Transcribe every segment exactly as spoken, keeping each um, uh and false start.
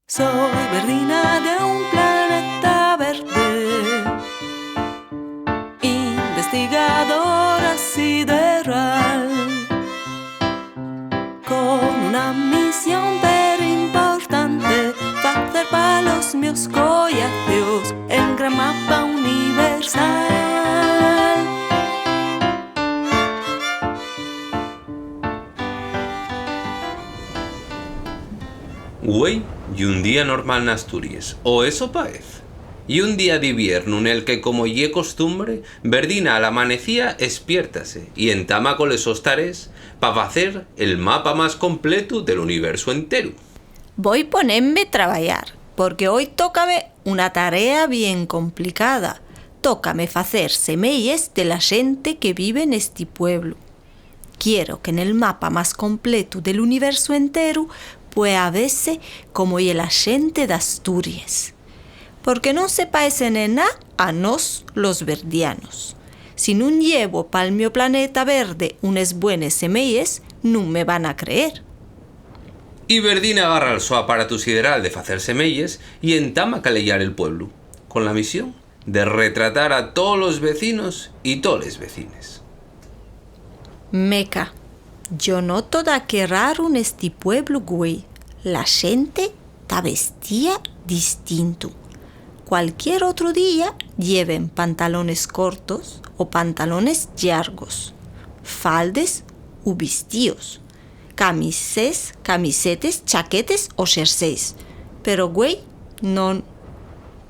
Soi Verdina d'un planeta verde, investigadora sideral, con una misión perimportante: facer pa los mios collacios el gran mapa universal. Güei ye un día normal n'Asturies, o eso paez. Ye un día d'iviernu nel que, como ye costumbre, Verdina a l'amanecía espiértase y entama coles sos tarees pa facer el mapa más completu del universu enteru. Voi ponenme trabayar, porque hoi tócame una tarea bien complicada. Tócame facer semeyes de la xente que vive nesti pueblu. Quiero que nel mapa más completu del universu enteru puea vese cómo ye la xente d'Asturies. Porque nun se paecen en nada a nós, los verdianos. Si nun llevo pal mio planeta verde unes buenes semeyes, nun me van a creer. Y Verdina agarra el so aparatu sideral de facer semeyes y entama a caleyar el pueblu, con la misión de retratar a tolos vecinos y toles vecines. Meca, yo noto daqué raro nesti pueblu güei. La xente ta vestía distintu. Cualquier otru día lleven pantalones cortos o pantalones llargos, faldes u vistíos, camises, camisetes, chaquetes o xerseis. Pero güei, non.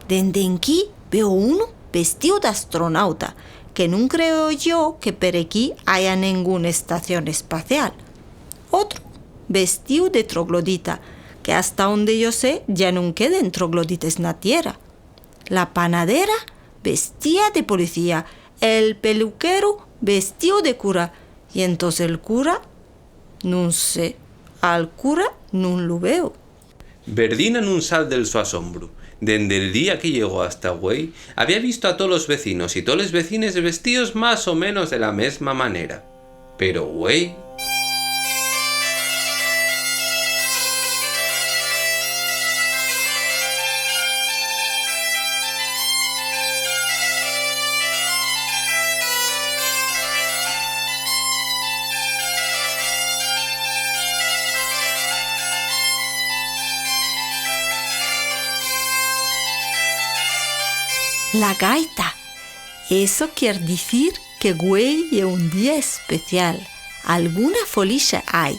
Dende enquí veo unu vestíu d'astronauta, que nun creo yo que per equí haya nenguna estación espacial. Otru vestíu de troglodita, que hasta onde yo sé ya nun queden troglodites na Tierra. La panadera vestía de policía, el peluqueru vestíu de cura, y entós el cura, nun sé, al cura nun lu veo. Verdina nun sal del so asombru. Dende'l día que llegó hasta güei, había visto a tolos vecinos y toles vecines vestíos más o menos de la mesma manera. Pero güei, la gaita. Eso quier dicir que güei ye un día especial. Alguna folixa hai,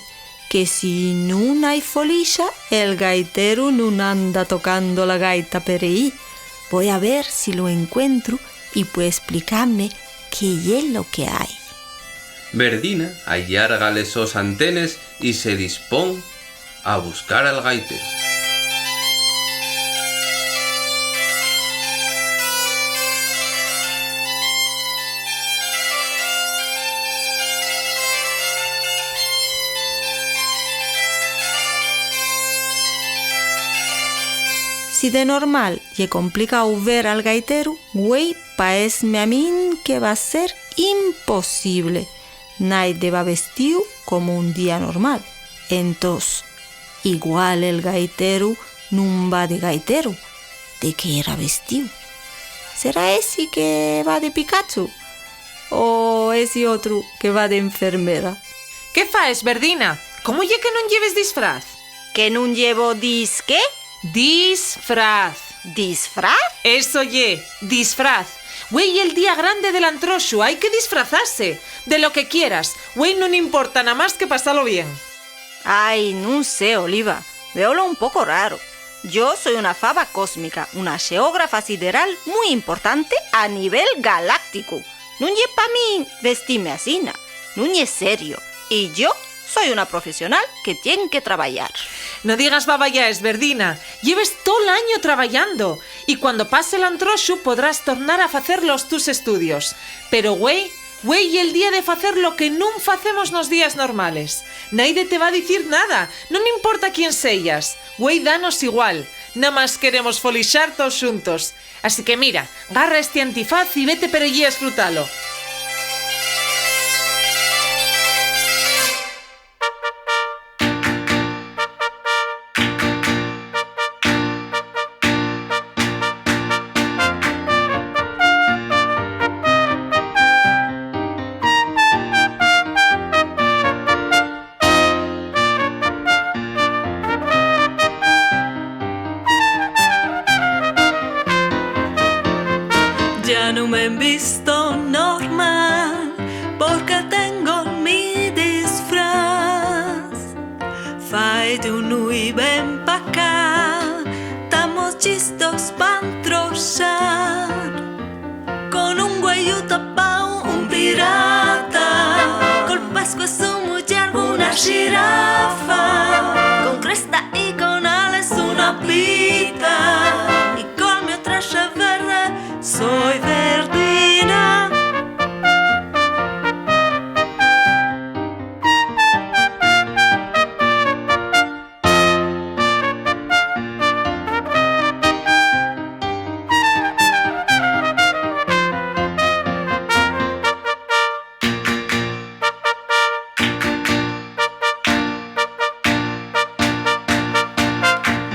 que si nun hai folixa, el gaiteru nun anda tocando la gaita per ehí. Voi a ver si lo encuentru y pue esplicame qué ye lo que hai. Verdina allarga les sos antenes y se dispón a buscar al gaiteru. Si de normal ye complicáu ver al gaiteru, güei paezme a min que va ser imposible. Naide va vestíu como un día normal. Entós, igual el gaiteru nun va de gaiteru. ¿De qué era vestíu? ¿Será esi que va de Pikachu? ¿O esi otru que va d'enfermera? ¿Qué faes, Verdina? ¿Cómo ye que nun lleves disfraz? ¿Que nun llevo dis qué? Disfraz. ¿Disfraz? Eso ye, disfraz. Güei ye'l día grande del antroxu, hai que disfrazase. De lo que quieras. Güei nun importa namás que pasalo bien. Ai, nun sé, Oliva. Véolo un poco raro. Yo soi una faba cósmica, una xeógrafa sideral mui importante a nivel galácticu. Nun ye pa min vestime asina. Nun ye serio. Y yo soi una profesional que tien que trabayar. No digas babayaes, Verdina. Lleves tol año trabayando. Y cuando pase l'antroxu podrás tornar a facer los tus estudios. Pero güei, güei ye'l día de facer lo que nun facemos nos días normales. Naide te va dicir nada, nun importa quién seyas. Güei danos igual. Namás queremos folixar toos xuntos. Así que mira, garra esti antifaz y vete per ellí a esfrutalo. Visto normal, porque tengo mi disfraz. Fáete unu y ven pa cá, tamos llistos pa entroxar. Con un güeyu tapao, un pirata. Col Pascua su muyer, una xirafa. Con cresta y con ales, una pita. Y col mio traxe verde, soi Verdina.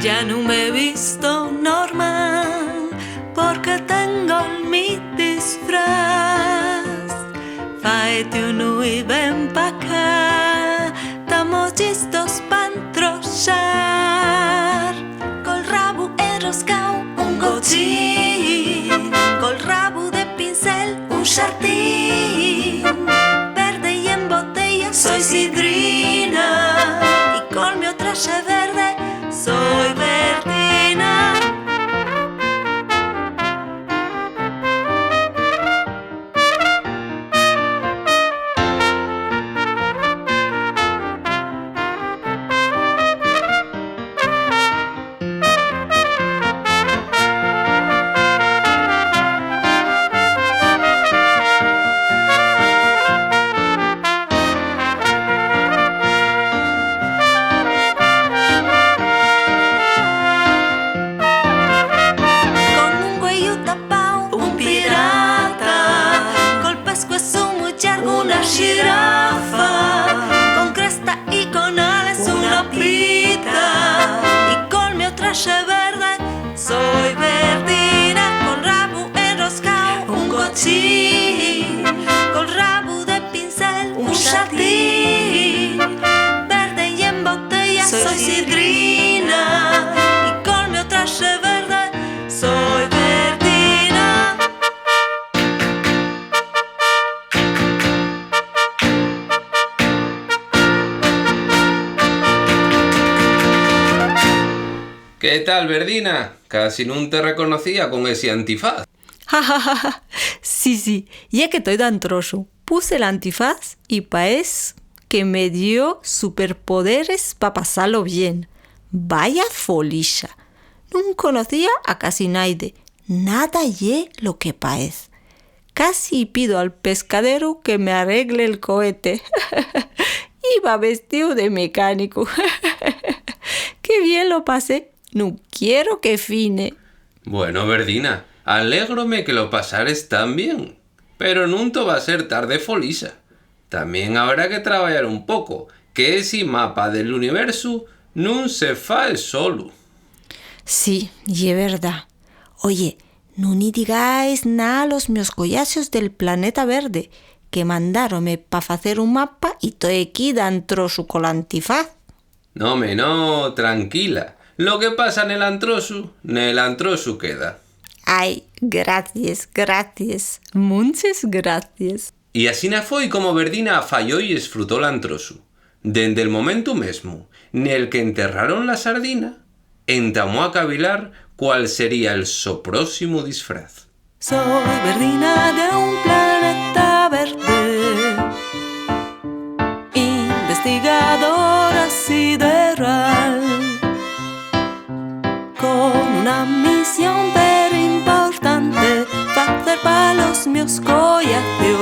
Ya nun me visto normal, porque tengo el mi disfraz. Fáete unu y ven pa cá, tamos llistos pa entroxar. Col rabu enroscao, un gochín. Col rabu de pincel, un xartín. Verde y en botella, soi sidrina. Y col mio traxe verde, soi Verdina. Con un güeyu tapao, un pirata. Col Pascua su muyer, una xirafa. Con cresta y con ales, una pita. Y col mio traxe verde, soi Verdina. Col rabu enroscao, un gochín. Col rabu de pincel, un xartín. Verde y en botella, soi sidrina. Y col mio traxe verde, soi Verdina. ¿Qué tal, Verdina? Casi nun te reconocía con esi antifaz. Sí, sí, ye que toi d'antroxu. Puse l'antifaz y paez que me dio superpoderes pa pasalo bien. Vaya folixa. Nun conocía a casi naide. Nada ye lo que paez. Casi pido al pescaderu que me arregle'l cohete. Iba vestíu de mecánicu. Qué bien lo pasé. Nun quiero que fine. Bueno, Verdina, alégrome que lo pasares tan bien. Pero nun to va ser tar de folixa. Tamién habrá que trabayar un poco, que esi mapa del universu nun se fai solu. Sí, ye verdá. Oye, nun-y digáis nada a los mios collaxos del Planeta Verde, que mandáronme pa facer un mapa y toi equí d'antroxu col antifaz. Nome, no, tranquila. Lo que pasa nel antroxu, nel antroxu queda. Ai, gracies, gracies, munches gracies. Y asina foi como Verdina afayó y esfrutó l'antroxu. Dende'l momentu mesmu nel que enterraron la sardina, entamó a cavilar cuál sería el so próximu disfraz. Soi Verdina d'un planeta verde, investigadora sideral, con una misión perimportante, facer pa los mios collacios